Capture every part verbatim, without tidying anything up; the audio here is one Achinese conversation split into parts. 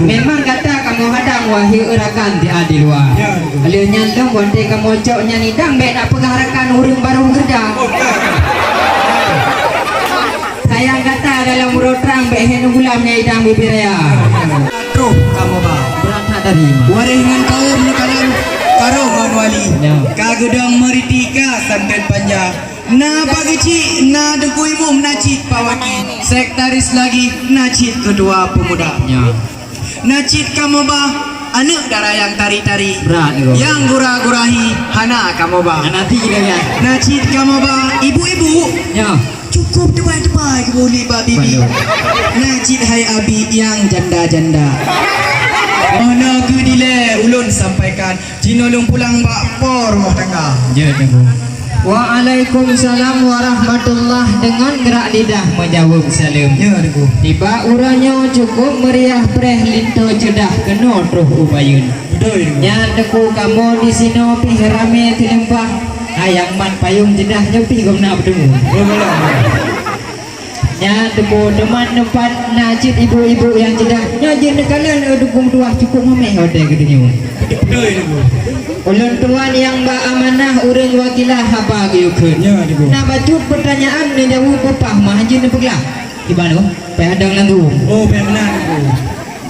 Memang gata kamoe hadang, wahé rakan di, di luwa. Ya, betul. Lheueh nyan lom watèe kamoe cok nyan idang, bèk na peugah rakan ureueng barô meukeureuja. Oh, ya. Sayang gata dalam uroe trang, bèk hé neugulam nyan idang bibèe raya. Troh kamoe ba. Brat that dari ma. Waréh ngon kawöm neukalon, karông ngon wali. Ya. Ka geudong meuriti ka santét panja. Na Pak Geuchik, na Teungku Imum, na cit Pak Waki, sekretaris lagi, na cit ketua pemuda. Ya. Na cit kamoe ba aneuk dara nyang tari-tari. Brat ni, Bro. Nyang gura-gurahi hana kamoe ba. Hana ti lagèe nyan. Na cit kamoe ba ibu-ibu. Ya. Cukup tebai-tebai keu buli bak bibi. Betul. Na cit hai abi nyang janda-janda. Meunoe keu dilèe ulôn sampaikan. Jinoe lôn pulang bak po rumoh tangga. Ya, Teungku. Waalaikumsalam warahmatullah, deungon grak lidah meujaweueb saleuem. Ya, Teungku. Nibak uroe nyoe cukup meuriah preh linto ceudah keunoe troh u bayeuen. Beutôi, Teungku. Nyan Teungku kamoe disinoe pih ramé teulimpah, ayang mat payong ceudah nyoe pih gobnyan beutemu. Oh, beutôi. Nyan Teungku, teuma teumpat na cit ibu-ibu nyang ceudah. Nyoe jeuet neukalon, eh, Teungku meutuwah, cukup meumeh watèe geutanyoe. Beutôi, Teungku. Ulôn tuan nyang ba amanah ureueng wakilah haba geuyue kheun. Ya, Teungku. Na bacut peutanyaan neujaweueb peupah mah jeuet neupeuglah. Kiban, oh, payah dong langsung. Oh, payah meunan, Teungku.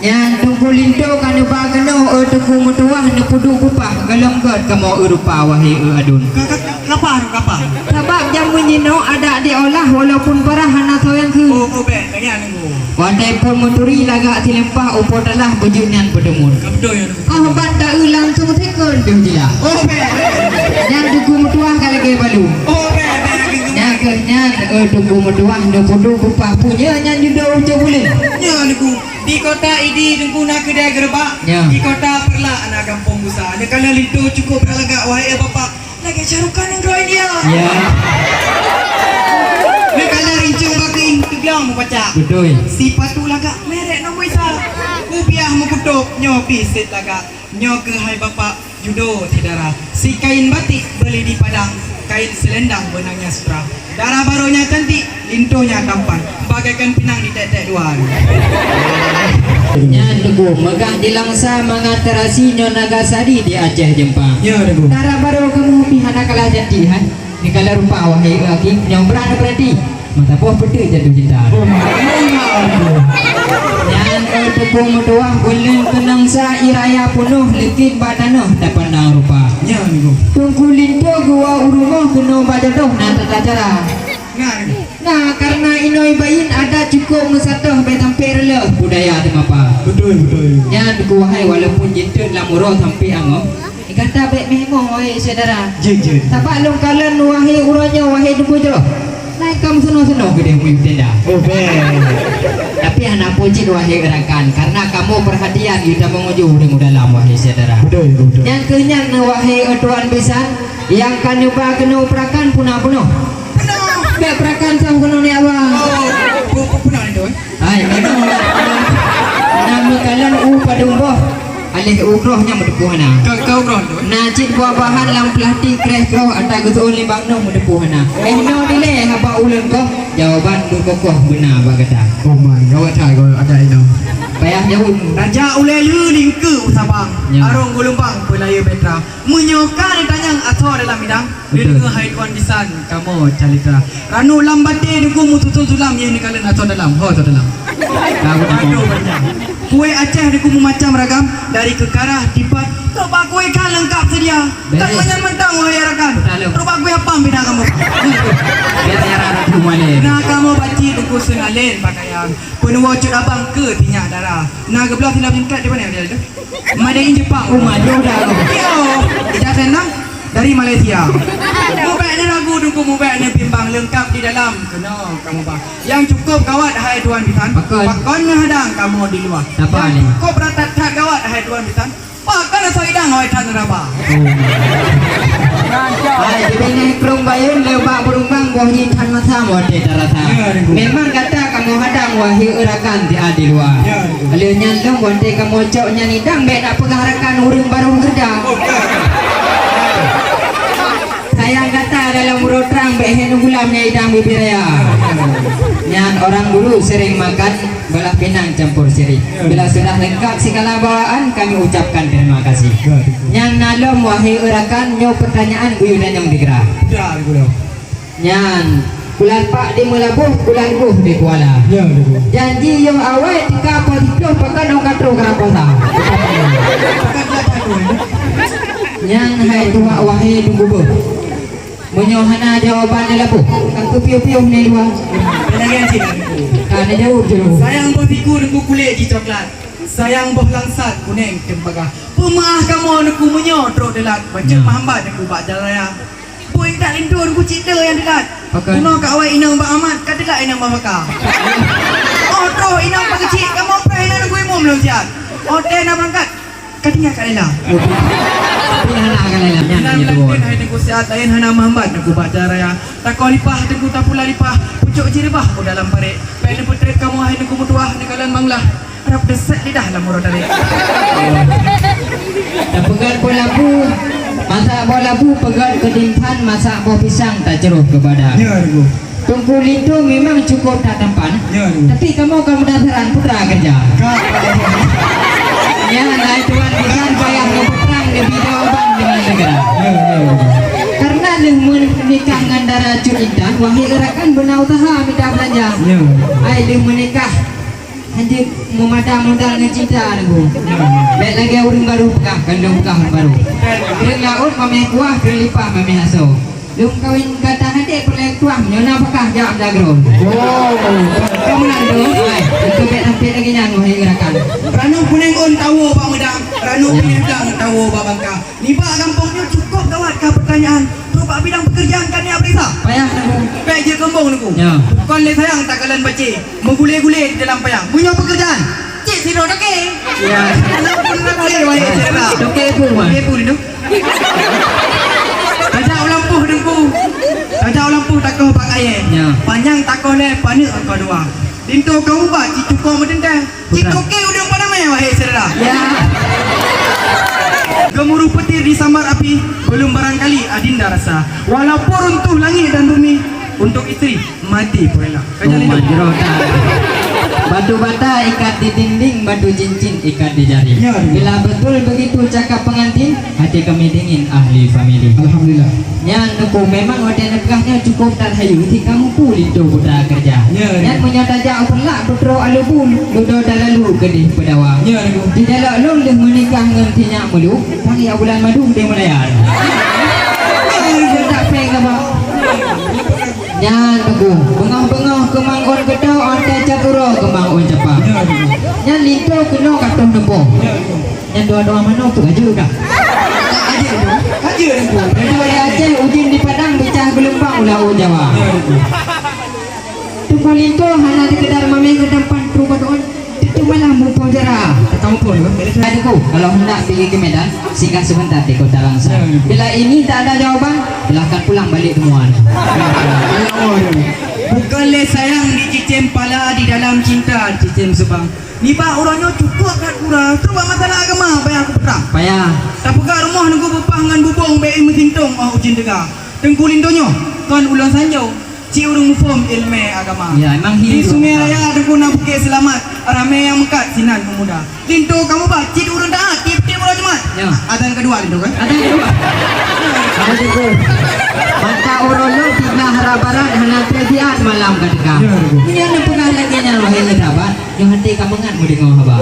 Nyan Teungku Linto ka neuba keunoe, eh, Teungku meutuwah neupeuduek peupah, gohlom gèt kamoe, eh, rupa, wahé, eh, aduen. Ka, ka, ka, kapah, kapah. Sabab jameun jinoe adat diolah walaupun parah hana soe nyang kheun. Oh, oh, bèk, lagèe nyan, Teungku. Watèe phôn meuturi lagak sileupah, upo talah beujeuet nyan peuteumon. Ka beutôi, ya, Teungku. Óh ban ta-eu langsung sikheun deuh jila. Oh, bèk, bèk. Nyan Teungku meutuwah ka lagèe balu. Oh, bèk, bèk, Teungku. Nyan keuh nyan, eh, Teungku meutuwah neupeuduek peupah, peue nyan judo ucok buleuen. Ya, Teungku. Di kota Idi Teungku na keudè geureubak, ya. Di kota Peureulak na gampông busa. Neukalon linto cukup brat lagak, wahé bapak, lagèe Shah Rukh Khan nanggroe India. Ya. Neukalon rincong baking teuglong meupacak. Beutôi. Sipatu lagak merek nombor sa. Kupiah meukutob nyoe pih sép lagak. Nyoe keuh hai bapak, judo syedara. Si kain batik beuli di Padang, kain selendang benangnya sutra. Dara barô nyan cantik, linto nyan tampan, bagaikan pinang di tek-tek dua. Nyan Teungku, meugah di Langsa mangat teurasi, nyoe Nagasari di Aceh Jeumpang. Ya, Teungku. Dara barô kamoe pih hana kalah cantik, hai. Neukalon rupa, wahé aki, nyoe brat neupeurati. Mata poh peuteuk jatuh cinta. Oh, my God. Nyan, eh, Teungku meutuwah, buleuen keunong sa ie raya peunoh, leukét bak tanoh tapandang rupa. Ya, Teungku. Teungku linto geuwoe u rumoh keunoe bak jodoh na tata cara. Nah, Teungku. Nah, karena inoe bayeuen adat cukup meusatoh, bèk sampé reuloh budaya teumapa. Beutôi, beutôi. Nyan Teungku wahai, walaupun jeuet lam uroe sampé angoh, gata bèk meuhimoh, wahai syedara. Jeuet, jeuet. Sabab lôn kalon wahai uroe nyoe, wahai Teungku jroh. Nah, ka meusoe-soe keudéh meuyu tenda. Oh, bèk. Tapi hana peue cit, wahai rakan, karena kamoe peurhatian geutamong ujoe ureueng u dalam, wahai syedara. Beutôi, beutôi. Nyang keuh nyan, wahai tuan bisan, nyang ka neuba keunoe peurakan puna peunoh. Peunoh. Bèk peurakan sang keunoe ni, Abang. Oh, pu-, pu-, puna ni tu, eh? Hai, memang na meukalon u padum boh, aléh u groh nyan meuteupue hana. Ka, ka u groh tu, eh? Na cit buah bahan lam plastik kreh groh ata geuseuôn lé bak noh meuteupue hana. Eh, noh dilèe haba ulôn goh, jawaban beukokoh beuna bak gata. Oh my, gawat that, gawat that inoe. Payah jaweueb. Raja ulèe lheueh lingkeu u Sabang, ya. Arong geulumbang peulayeue petra. Meunyoe ka neutanyong asoe dalam idang, beutôi. Neudeungoe hai tuan bisan kamoe calitra. Ranup lam batèe Teungku meususon sulam, yeh neukalon asoe dalam. Ho, asoe dalam. Tahu, tahu. Aduh, banyak. Kueh Aceh Teungku meumacam ragam, dari keukarah, tipat, trok bak kueh khan leungkap seudia. Beres. Kan meunyan mantong, wahai rakan. Betul. Trok bak kueh apam beda kamoe. Biar nyara ratu malèe. Nah, kamoe baci Teungku seunalén pakaian. Peunuwoe cut abang keu tinyak dara. Nah, geubloe sinam singkat di mana dia tu? Made in Jepang, oh, maju dah. Yo, ijazah enam dari Malaysia. Mubek ni ragu Teungku, mubek ni bimbang, leungkap di dalam. Keunoe kamoe ba. Nyang cukup gawat hai tuan bisan. Pakon? Pakon neuhadang kamoe di luwa. Sapa ni? Nyang cukup ratat that gawat hai tuan bisan. Pakon asoe idang hai that neuraba. Oh. Hai, di binéh krông bayeuen lé bak beurumbang boh jih that masam watèe tarasa. Ya, Teungku. Memang gata kamoe hadang, wahai rakan di, di luwa. Ya, Teungku. Lheueh nyan lom watèe kamoe cok nyan idang, bèk na peugah rakan ureueng barô meukeureuja. Oh, ya. Nyang gata dalam uroe trang, bèk hé neugulam nyang idang bubé raya. Nyan orang dulu sering makan belah pinang campur sirih. Bila sudah lengkap segala bawaan, kami ucapkan terima kasih. Nyan na lom, wahé rakan, nyoe pertanyaan geuyue tanyong di Gra. Nyan, bulan pat di Meulaboh, bulan Boh di Kuala. Janji nyang awai tika poh siplôh, pakon ôn ka troh karang puasa. Nyan hai tuha, wahé Teungku Boh. Meunyoe hana jawaban di Meulaboh, ka keupiôh-piôh di luwa. Ka neujaweueb jeuet. Sayang boh siku Teungku kulét jih coklat. Sayang boh langsat kunéng teumpagah. Peumeu'ah kamoe Teungku meunyoe trok teulat. Bacut meuhambat Teungku bak jalan raya. Bui that linto Teungku cit deuh nyang teulat. Pakon? Bunoe ka awai inong bak Amat, ka teulat inong bak Baka. Oh, troh inong bak keuchik, kamoe preh inong Teungku imum lom siat. Oh, teh na beurangkat. Ka tinggai Kak Lela. Tapi hana Kak Lela. Nyan, nyan, nyan, hai Teungku siat, laén hana meuhambat Teungku bak jalan raya. Takoh lipah Teungku tapula lipah, pucôk jih reubah u dalam parék. Bèk neupeutrép kamoe hai Teungku meutuwah neukalon manglah. Rab desek lidah lam uroe tarék. Tapeugöt boh labu, masak boh labu, peugöt keu dimphan, masak boh pisang, tacroh keu badan. Ya, Teungku. Teungku Linto memang cukup that tampan, ya, Teungku, tapi kamoe ka meudasaran putra keureuja. Ka. Nyan hai tuan bisan payah neupeutrang neubi jawaban deungon segera. Ya, ya, ya. Karena lheueh meunikah ngon dara Cut Intan, wahé rakan beuna useuha mita beulanja. Ya. Ai lheueh meunikah, hanjeuet meumada modal ngon cinta, Teungku. Bèk lagèe ureueng barô peugah, kandông peugah ureueng barô. Kreueng laôt mamèh kuah, kreueng lipah mamèh asoe. Lôn kawin gata hadék peureulèe tuah, meunyoe na peugah jak meudagro. Oh, ka meunan tu. Ai, itu bèk sampai lagi nyan, wahai rakan. Ranub kunéng ôn tawoe bak meudang, ranub binéh blang tawoe bak bangka. Nibak gampông nyoe cukôp gawat ka peutanyaan. Trok bak bidang peukeurjaan ka neujak peuriksa. Payah, Teungku. Bèk jeuet keumbông, Teungku. Ya. Bukon lé sayang takalon bacé, meugulé-gulé di dalam payang. Meunyoe peukeurjaan, cit sidroe toke. Ya. Toke pun, Wan. Toke pun, Teungku. Tajak u lampôh, Teungku. Tajak u lampôh takoh bak kayèe. Ya. Panyang takoh lé, paneuk angka dua. Linto ka ubat, cit cukôp meuteuntèe. Cit toke udeueng panamé, wahé syedara. Ya. Geumuruh peutir disambar api, belum barangkali adinda rasa. Walaupun runtuh langit dan bumi, untuk istri mati pun rela. Ka jadi tu. Batu bata ikat di dinding, batu cincin ikat di jari. Ya, ya. Bila betul begitu cakap pengantin, hati kami dingin ahli famili. Alhamdulillah. Nyan Teungku, memang watèe neupeugah nyoe cukôp that hayeue, di kamoe peue linto putra keureuja. Ya, ya. Nyan meunyoe tajak u Peureulak, beutroh Alubu, dudoe talalu keudéh Peudawa. Ya, Teungku. Di dalam lôn lheueh meunikah ngon si nyak Meulu, sang jak bulan madu di Meulayan. Nyan Teungku, beungoh-beungoh keumang ôn geuto, ôn teuh cat uroe keumang ôn capa. Ya, Teungku. Nyan linto keunoe ka troh neupo. Ya, Teungku. Nyan dua-dua manoe peue laju dah. Laju, Teungku. Laju, Teungku. Laju di Aceh, ujeuen di Padang, bicah geulumbang u Laôt Jawa. Ya, Teungku. Teungku linto hana sekedar mamèh ngon tampan, trok bak doa, teuma lam muphom jara. Teuma muphom, Teungku. Teungku, kalau hendak pergi ke Medan, singgah sebentar di Kota Langsa. Ya, Teungku. Bila ini tak ada jawaban, silakan pulang balik semua. Ya, Teungku. Bukon lé sayang dicicém pala, di dalam cinta dicicém subang. Nibak uroe nyoe cukôp that gura, trok bak masalah agama payah kupeutrang. Payah. Tapeugah rumoh Teungku beupah ngon bubông, bèk meusintong 'oh ujeuen teuga. Teungku linto nyoe kon ulôn sanjong, cit ureueng muphom ileumèe agama. Ya, emang hi. Di Sungai Raya Teungku na Bukét Seulamat, ramè nyang meukat sinan peumuda. Linto kamoe bah cit ureueng taat, tiep-tiep uroe Jumat. Ya. Azan keudua linto kan? Azan keudua. Azan keudua. Mata uroe nyoe fitnah hara barat, hana trép jiat malam ka teuka. Ya, Teungku. Meunyoe neupeugah lagèe nyan, wahé sahabat, nyoe até ka meungat meudeungoe haba.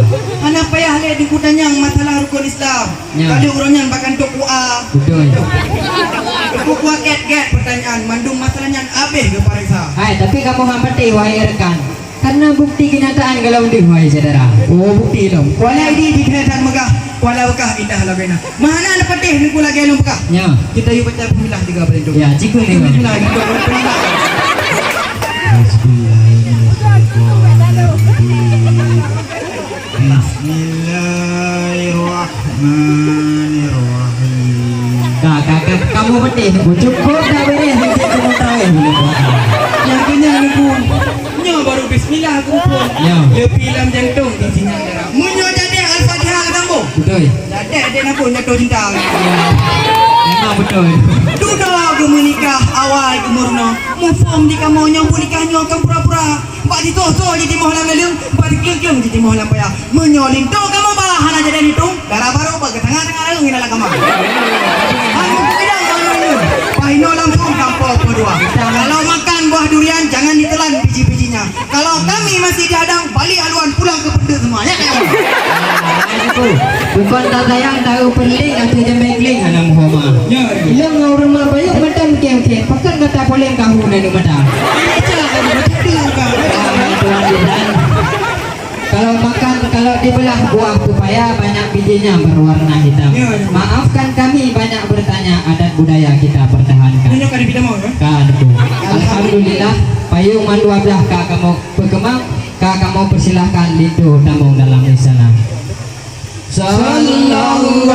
Hana payah lé Teungku tanyong masalah rukon Islam. Ya. Ka lheueh uroe nyan bak kantô K U A. Beutôi. Teungku K U A gèt-gèt peutanyaan, mandum masalah nyan abéh geupareksa. Hai, tapi kamoe han patéh, wahé rakan. Karena bukti kenyataan golom deuh, wahé syedara. Oh, bukti lom. Kuala Idi jikheun that meugah, Kuala Beukah indah lagèe na. Meuhana neupatéh Teungku lagèe lôn peugah. Nyo. Kita yue baca bismillah tiga kali tu. Ya, cikgu ni. Bismillah, kita berperingkat. Bismillahirrahmanirrahim. Bismillahirrahmanirrahim. Ka, ka, ka, kamoe patéh Teungku. Cukôp dak beureh, hana kamoe taweh. Nyang keunyan Teungku. Nyoe baru bismillah Teungku. Ya. Leupie lam jantông di sinyal darah. Meunyoe jadeh Al-Fatihah ka tambôh. Beutôi. Jadeh até nabôh jatoh cinta. Ya. Memang beutôi. Dudoe Meunikah awai geumeurunoe, muphom di kamoe nyoe meunikah nyoe kon pura-pura. Bak jitoh-toh jitimoh lam naleueng, bak jikleueng-kleueng jitimoh lam paya. Meunyoe linto kamoe ba hana jadi linto, dara barô bak tangah-tangah naleueng hina lam kama. Han muphom idang kamoe nyoe, pahinoe langsung kamoe peudua. Kalau makan buah durian, jangan ditelan biji-bijinya. Kalau kami masih dihadang, balik haluan pulang ke benda semua. Ya, ya. Bukon tasayang tahu penting atau jamai kling anak muhoma. Ya, ya. Ilong ngau rumah bayuk macam keng-keng, pakan kata poleng kahu dan mata. Ini cara kamu betul juga. Tuan Tuan. Kalau makan, kalau dibelah buah pepaya banyak bijinya berwarna hitam. Ya, ya. Maafkan kami banyak bertanya, adat budaya kita pertahankan. Ini kan di Bidamang, ya? Kan, betul. Alhamdulillah, payung mandua belah ka kamu Peukeumang, ka kamoe peusilahkan linto tamong dalam istana. Sallallahu